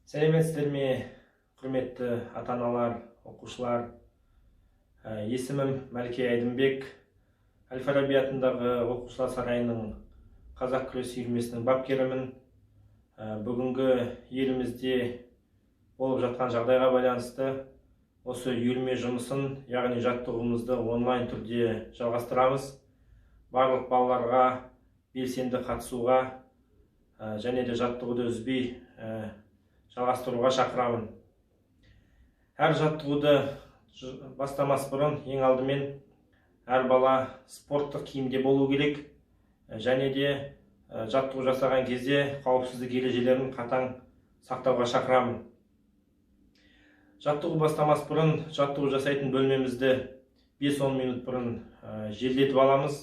Сәлеметсіздер ме, құрметті ата-аналар, оқушылар! Есімім Мәліке Айдынбек. Әл-Фараби атындағы оқушылар сарайының қазақ күресі үйірмесінің бапкерімін. Бүгінгі елімізде болып жатқан жағдайға байланысты осы үйірме жұмысын, яғни жаттығуымызды онлайн түрде жалғастырамыз. Барлық балаларға белсенді қатысуға және де жаттығуды үзбей жалғастыруға шақырамын. Әр жаттығуды бастамас бұрын ең алдымен әр бала спорттық киімде болу керек және де жаттығу жасаған кезде қауіпсіздік ережелерін қатаң сақтауға шақырамын. Жаттығу бастамас бұрын жаттығу жасайтын бөлмемізді 5-10 минут бұрын желдетіп аламыз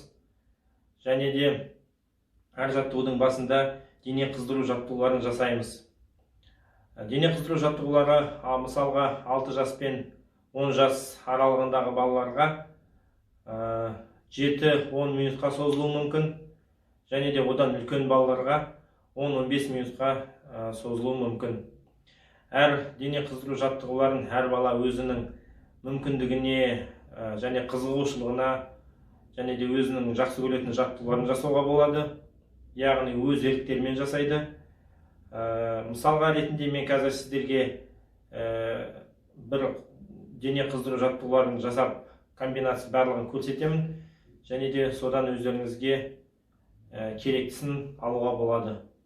және де әр жаттығудың басында дене қыздыру жаттығуларын жасаймыз. Дене қыздыру жаттығулары, мысалға, 6 жас пен 10 жас аралығындағы балаларға 7-10 минутқа созылуы мүмкін және де одан үлкен балаларға 10-15 минутқа созылуы мүмкін. Әр дене қыздыру жаттығуларын әр бала өзінің мүмкіндігіне және қызығушылығына және де өзінің жақсы көретін жаттығуларын жасауға болады, яғни өз еріктерімен жасайды. Мысалға ретінде мен қазір сіздерге бір дене қыздыру жаттығуларын жасап, комбинация барлығын көрсетемін және де содан өздеріңізге керектісін алуға болады.